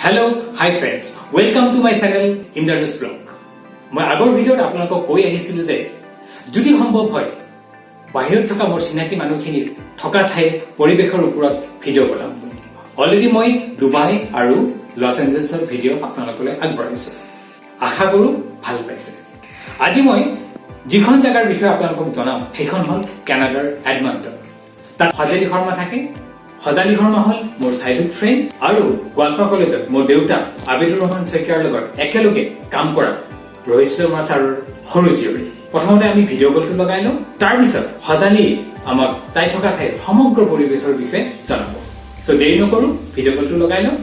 Hello, hi friends, welcome to my channel Imdadus Vlog. মই আগৰ ভিডিঅ'ত আপোনালোকক কৈ আহিছিলোঁ যে যদি সম্ভৱ হয়, বাহিৰত থকা মোৰ চিনাকি মানুহখিনিৰ থকা ঠাইৰ পৰিৱেশৰ ওপৰত ভিডিঅ' বনাম বুলি। অলৰেডি মই ডুবাই আৰু লছ এঞ্জেলছৰ ভিডিঅ' আপোনালোকলৈ আগবঢ়াইছোঁ। আশা কৰোঁ ভাল পাইছে। আজি মই যিখন জেগাৰ বিষয়ে আপোনালোকক জনাম, সেইখন হ'ল কানাডাৰ এডমণ্টন। তাত সজালী শৰ্মা থাকে। সজালী শৰ্মা হ'ল মোৰ চাইল্ডহুড ফ্ৰেণ্ড আৰু গোৱালপাৰা কলেজত মোৰ দেউতা আবিদুৰ ৰহমান শইকীয়াৰ লগত একেলগে কাম কৰা ৰোহিত শৰ্মা ছাৰৰ সৰু জীয়ৰী। প্ৰথমতে আমি ভিডিঅ' কলটো লগাই লওঁ, তাৰপিছত সজালীয়ে আমাক তাই থকা ঠাইৰ সমগ্ৰ পৰিৱেশৰ বিষয়ে জনাব। চ' দেৰি নকৰোঁ, ভিডিঅ' কলটো লগাই লওঁ।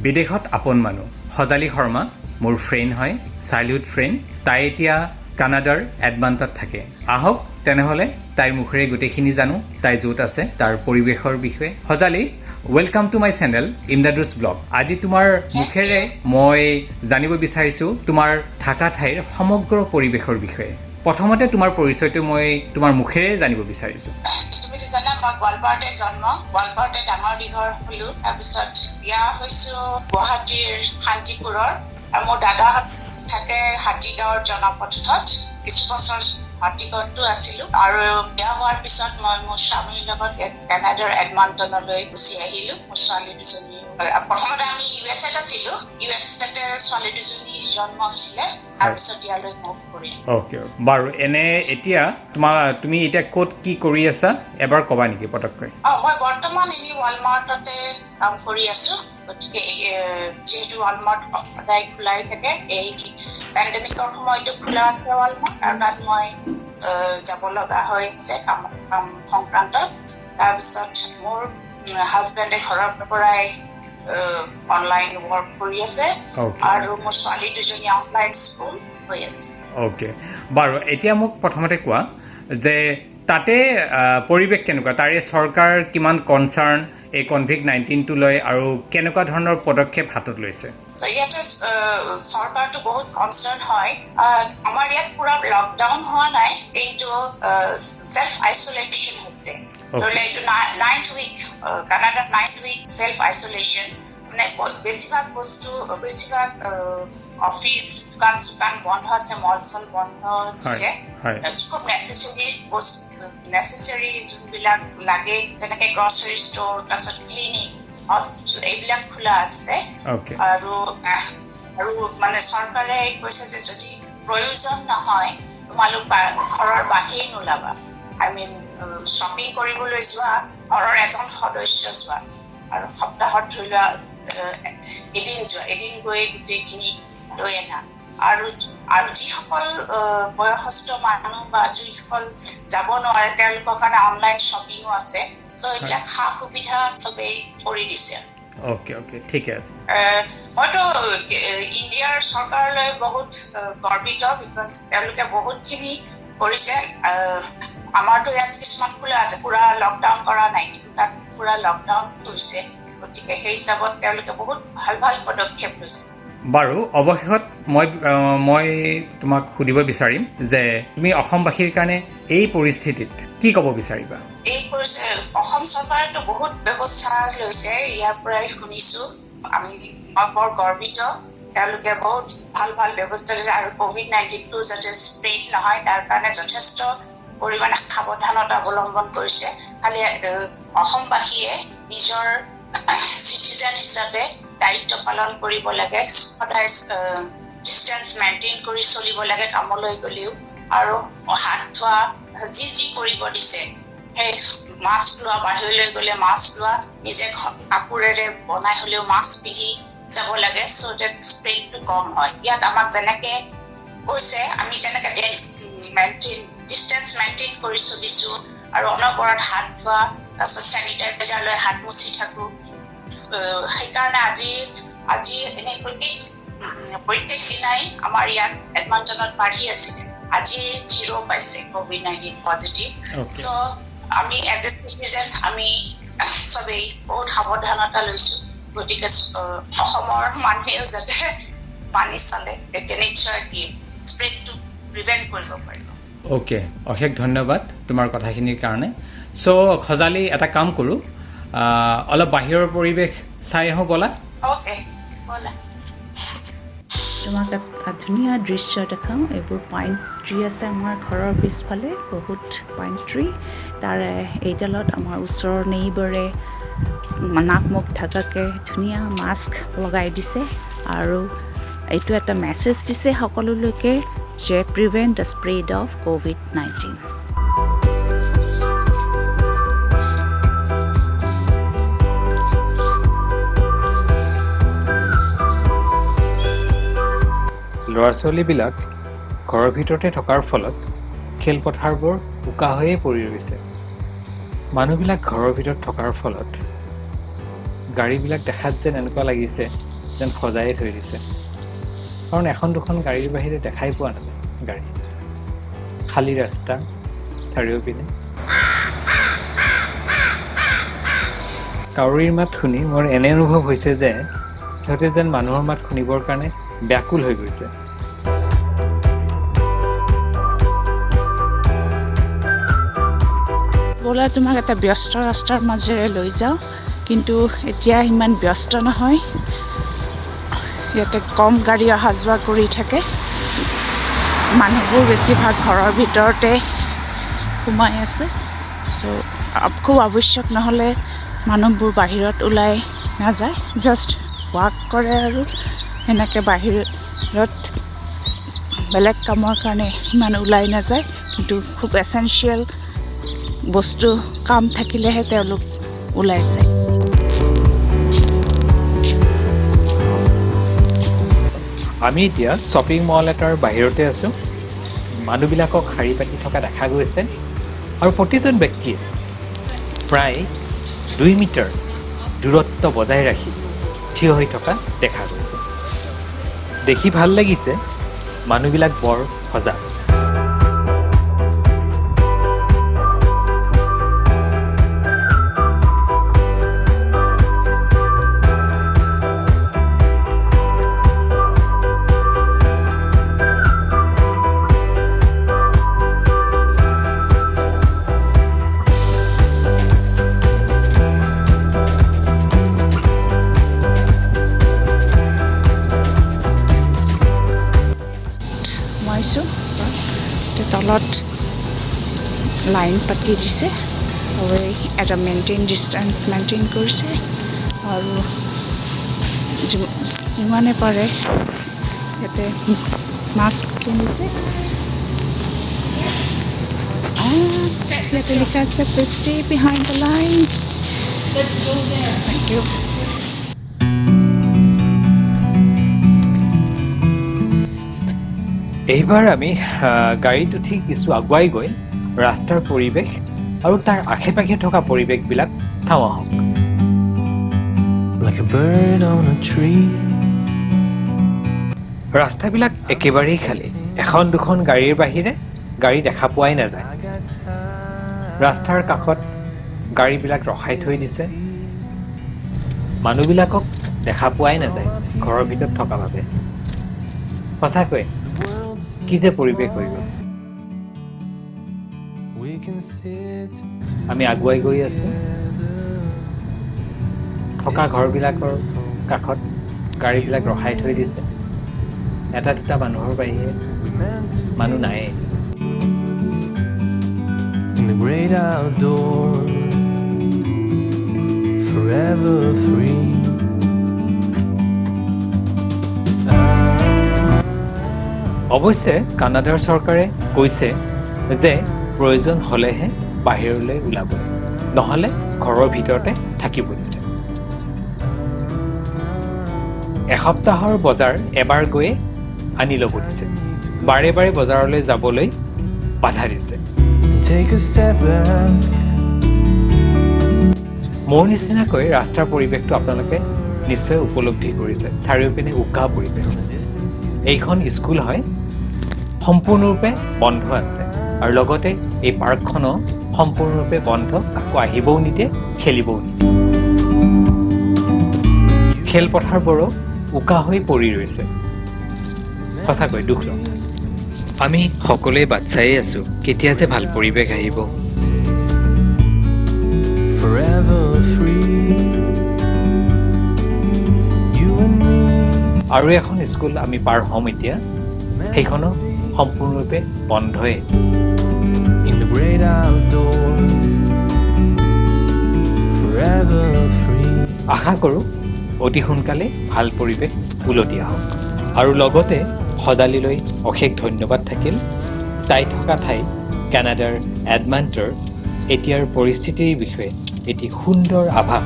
বিদেশত আপোন মানুহ সজালী শৰ্মা মোৰ ফ্ৰেণ্ড হয়, চাইল্ডহুড ফ্ৰেণ্ড। তাই এতিয়া কানাডাৰ এডমণ্টনত থাকে। আহক তেনেহ'লে তাইৰ মুখেৰে গোটেইখিনি জানো, তাই য'ত আছে তাৰ পৰিৱেশৰ বিষয়ে। সজালী, welcome to my channel Imdadus Vlog. আজি তোমাৰ মুখেৰে মই জানিব বিচাৰিছোঁ তোমাৰ থকা ঠাইৰ সমগ্ৰ পৰিৱেশৰ বিষয়ে। প্ৰথমতে তোমাৰ পৰিচয়টো মই তোমাৰ মুখেৰে জানিব বিচাৰিছোঁ। তুমিতো জানা, মই গোৱালপাৰাতে জন্ম, গোৱালপাৰাতে ডাঙৰ দীঘল হলো। তাৰপিছত বিয়া হৈছো গুৱাহাটীৰ শান্তিপুৰৰ আৰু মোৰ দাদাহঁত থাকে হাতীগাঁৱৰ জনপথত। কিছু বছৰ হাতীগাঁৱতো আছিলো আৰু বিয়া হোৱাৰ পিছত মই মোৰ স্বামীৰ লগত কানাডাৰ এডমণ্টনলৈ গুচি আহিলো। মোৰ ছোৱালী দুজনী, প্ৰথমতে আমি ইউ এছ এত আছিলো। ইউ এছ এতে ছোৱালী দুজনী জন্ম হৈছিলে, তাৰপিছত ইয়ালৈ মুভ কৰিলো। অ'কে, বাৰু। এনে এতিয়া তুমি এতিয়া ক'ত কি কৰি আছা, এবাৰ ক'বা নেকি পটককৈ? অ, মই বৰ্তমান এনেই ৱালমাৰ্টতে কাম কৰি আছো। গতিকে যিহেতু ৱালমাৰ্ট সদায় খোলাই থাকে, এই পেণ্ডেমিকৰ সময়তো খোলা আছে ৱালমাৰ্ট আৰু তাত মই যাব লগা হৈছে কাম সংক্ৰান্তত। তাৰপিছত মোৰ হাজবেণ্ডে ঘৰৰ পৰাই অনলাইন ৱৰ্ক কৰি আছে আৰু মোৰ ছোৱালী দুজনী অনলাইন স্কুল হৈ আছে। অ'কে, বাৰু। এতিয়া মোক প্ৰথমতে কোৱা যে তাতে পৰিৱেশ কেনেকুৱা, তাৰে চৰকাৰ কিমান কনচাৰ্ণ এই ক'ভিড 19টো লৈ আৰু কেনেকুৱা ধৰণৰ পদক্ষেপ হাতত লৈছে? চ' ইয়াতে চৰকাৰটো বহুত কনচাৰ্ণ হয়। আমাৰ ইয়াত পুৰা লকডাউন হোৱা নাই, কিন্তু চেল্ফ আইচলেশ্যন হৈছে। ধৰি লোৱা এইটো নাইন্থ উইক, কানাডাত নাইন্থ উইক চেল্ফ আইচলেশ্যন। মানে বেছিভাগ বস্তু, বেছিভাগ অফিচ, দোকান চোকান বন্ধ আছে, মল চল বন্ধ দিছে। খুব নেচেচেৰী বস্তু, নেচেচেৰী যোনবিলাক লাগে, যেনেকে গ্ৰচাৰী ষ্ট'ৰ, তাৰপিছত ক্লিনিক, হস্পিটেল, এইবিলাক খোলা আছে। আৰু মানে চৰকাৰে কৈছে যে যদি প্ৰয়োজন নহয়, তোমালোক ঘৰৰ বাহিৰ নোলাবা। I mean, shopping কৰিবলৈ যোৱা, ঘৰৰ এজন সদস্য যোৱা আৰু সপ্তাহত ধৰি লোৱা এদিন যোৱা, এদিন গৈ গোটেইখিনি লৈ আনা। আৰু যিসকল বয়সস্থ মানুহ বা যিসকল যাব নোৱাৰে, তেওঁলোকৰ কাৰণে অনলাইন শ্বপিঙো আছে। চ' এইবিলাক সা সুবিধা চবেই কৰি দিছে। অ'কে অ'কে ঠিকে আছে। মইতো ইণ্ডিয়াৰ চৰকাৰলৈ বহুত গৰ্বিত, because তেওঁলোকে বহুতখিনি কৰিছে। আমাৰতো ইয়াত কিছুমান খোলা আছে, পুৰা লকডাউন কৰা নাই, কিন্তু তাত পুৰা লকডাউন হৈছে। গতিকে সেই হিচাপত তেওঁলোকে বহুত ভাল ভাল পদক্ষেপ লৈছে। বাৰু, অৱশেষত মই তোমাক সুধিব বিচাৰিম যে তুমি অসমবাসীৰ কাৰণে এই পৰিস্থিতিত কি ক'ব বিচাৰিবা? এই অসম চৰকাৰেতো বহুত ব্যৱস্থা লৈছে, ইয়াৰ পৰাই শুনিছো আমি। মই বৰ গৰ্বিত, তেওঁলোকে বহুত ভাল ভাল ব্যৱস্থা লৈছে আৰু ক'ভিড 19টো যাতে স্প্ৰেড নহয়, তাৰ কাৰণে যথেষ্ট পৰিমাণে সাৱধানতা অৱলম্বন কৰিছে। খালি অসমবাসীয়ে নিজৰ চিটিজেন হিচাপে দায়িত্ব পালন কৰিব লাগে। সদায় ডিষ্টেঞ্চ মেইনটেইন কৰি চলিব লাগে কামলৈ গ'লেও আৰু হাত ধোৱা, যি যি কৰিব দিছে, সেই মাস্ক লোৱা, বাহিৰলৈ গ'লে মাস্ক লোৱা, নিজে কাপোৰেৰে বনাই হ'লেও মাস্ক পিন্ধি যাব লাগে, চ' ডেট স্প্ৰেডটো কম হয়। ইয়াত আমাক যেনেকে কৈছে, আমি যেনেকে ডিষ্টেঞ্চ মেইনটেইন কৰি চলিছো আৰু অনবৰত হাত ধোৱা, তাৰপিছত চেনিটাইজাৰ লৈ হাত মুচি থাকো। সেইকাৰণে আজি এনেই প্ৰত্যেক দিনাই আমাৰ ইয়াত এডমণ্টনত বাঢ়ি আছিলে, আজি জিৰ' পাইছে ক'ভিড 19 পজিটিভ। চ' আমি এজ এ চিটিজেন আমি চবেই বহুত সাৱধানতা লৈছো। গতিকে অসমৰ মানুহেও যাতে মানি চলে, তেতিয়া নিশ্চয় কি স্প্ৰেডটো প্ৰিভেণ্ট কৰিব পাৰিব। অ'কে, অশেষ ধন্যবাদ তোমাৰ কথাখিনিৰ কাৰণে। চ' সজালি, এটা কাম কৰোঁ, অলপ বাহিৰৰ পৰিৱেশ চাই আহোঁ ব'লা। অ'কে। ব'লা। তোমাক এটা ধুনীয়া দৃশ্য দেখাওঁ। এইবোৰ পাইন ট্ৰি আছে আমাৰ ঘৰৰ পিছফালে, বহুত পাইন ট্ৰি। তাৰে এইডালত আমাৰ ওচৰৰ নেইবাৰে নাক মুখ ঢাকাকৈ ধুনীয়া মাস্ক লগাই দিছে আৰু এইটো এটা মেছেজ দিছে সকলোলৈকে যে prevent the spread of COVID-19। ল'ৰা ছোৱালীবিলাক ঘৰৰ ভিতৰতে থকাৰ ফলত খেলপথাৰবোৰ উকা হৈয়ে পৰি ৰৈছে। মানুহবিলাক ঘৰৰ ভিতৰত থকাৰ ফলত গাড়ীবিলাক দেখাত যেন এনেকুৱা লাগিছে যেন সজায়ে থৈ দিছে, কাৰণ এখন দুখন গাড়ীৰ বাহিৰে দেখাই পোৱা নাযায় গাড়ী। খালী ৰাস্তা চাৰিওপিনে। কাউৰীৰ মাত শুনি মোৰ এনে অনুভৱ হৈছে যে সিহঁতে যেন মানুহৰ মাত শুনিবৰ কাৰণে ব্যাকুল হৈ গৈছে। ব'লা তোমাক এটা ব্যস্ত ৰাস্তাৰ মাজেৰে লৈ যাওঁ, কিন্তু এতিয়া ইমান ব্যস্ত নহয়, ইয়াতে কম গাড়ী অহা যোৱা কৰি থাকে। মানুহবোৰ বেছিভাগ ঘৰৰ ভিতৰতে সোমাই আছে। চ' খুব আৱশ্যক নহ'লে মানুহবোৰ বাহিৰত ওলাই নাযায়, জাষ্ট ৱাক কৰে আৰু সেনেকৈ বাহিৰত বেলেগ কামৰ কাৰণে ইমান ওলাই নাযায়। কিন্তু খুব এচেঞ্চিয়েল বস্তু কাম থাকিলেহে তেওঁলোক ওলাই যায়। আমি এতিয়া শ্বপিং মল এটাৰ বাহিৰতে আছোঁ। মানুহবিলাকক শাৰী পাতি থকা দেখা গৈছে আৰু প্ৰতিজন ব্যক্তিয়ে প্ৰায় 2 মিটাৰ দূৰত্ব বজাই ৰাখি থিয় হৈ থকা দেখা গৈছে। দেখি ভাল লাগিছে, মানুহবিলাক বৰ সজাগ। তলত লাইন পাতি দিছে, চবেই এটা মেইনটেইন ডিষ্টেঞ্চ মেইনটেইন কৰিছে আৰু যিমানে পাৰে ইয়াতে মাস্ক পিন্ধিছে। ইয়াতে লিখা আছে please stay behind the line. Thank you. এইবাৰ আমি গাড়ীত উঠি কিছু আগুৱাই গৈ ৰাস্তাৰ পৰিৱেশ আৰু তাৰ আশে পাশে থকা পৰিৱেশবিলাক চাওঁ আহক। Like a bird on a tree. ৰাস্তাবিলাক একেবাৰেই খালী, এখন দুখন গাড়ীৰ বাহিৰে গাড়ী দেখা পোৱাই নাযায়। ৰাস্তাৰ কাষত গাড়ীবিলাক ৰখাই থৈ দিছে, মানুহবিলাকক দেখা পোৱাই নাযায় ঘৰৰ ভিতৰত থকা বাবে। সঁচাকৈ কি যে পৰিৱেশ হৈ গ'ল। আমি আগুৱাই গৈ আছোঁ। থকা ঘৰবিলাকৰ কাষত গাড়ীবিলাক ৰখাই থৈ দিছে, এটা দুটা মানুহৰ বাহিৰে মানুহ নায়েই। In the great outdoors, forever free. অৱশ্যে কানাডাৰ চৰকাৰে কৈছে যে প্ৰয়োজন হ'লেহে বাহিৰলৈ ওলাব, নহ'লে ঘৰৰ ভিতৰতে থাকিব দিছে। এসপ্তাহৰ বজাৰ এবাৰ গৈয়ে আনি ল'ব দিছে, বাৰে বাৰে বজাৰলৈ যাবলৈ বাধা দিছে। Take a step back. মোৰ নিচিনাকৈ ৰাস্তাৰ পৰিৱেশটো আপোনালোকে নিশ্চয় উপলব্ধি কৰিছে। চাৰিওপিনে উকা পৰিৱেশ। এইখন স্কুল হয়, সম্পূৰ্ণৰূপে বন্ধ আছে আৰু লগতে এই পাৰ্কখনো সম্পূৰ্ণৰূপে বন্ধ, কাকো আহিবও নিদিয়ে, খেলিবও নিদিয়ে। খেলপথাৰবোৰো উকা হৈ পৰি ৰৈছে। সঁচাকৈ দুখ লগা। আমি সকলোৱে বাট চায়ে আছোঁ কেতিয়া যে ভাল পৰিৱেশ আহিব। Forever free, you and me. আৰু এখন স্কুল আমি পাৰ হ'ম এতিয়া, সেইখনো সম্পূৰ্ণৰূপে বন্ধই। In the great outdoors, forever free. আশা কৰোঁ অতি সোনকালে ভাল পৰিৱেশ উলটি আহক। আৰু লগতে সজালিলৈ অশেষ ধন্যবাদ থাকিল। তাই থকা ঠাই কানাডাৰ এডমাণ্টৰ এতিয়াৰ পৰিস্থিতিৰ বিষয়ে এটি সুন্দৰ আভাস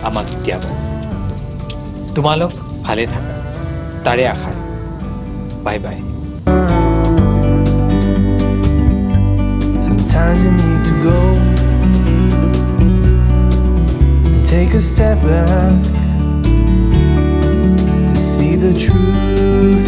আমাক দিয়াব। তোমালোক ভালে থাকা তাৰে আশা। Bye bye. Sometimes you need to go and take a step back to see the truth.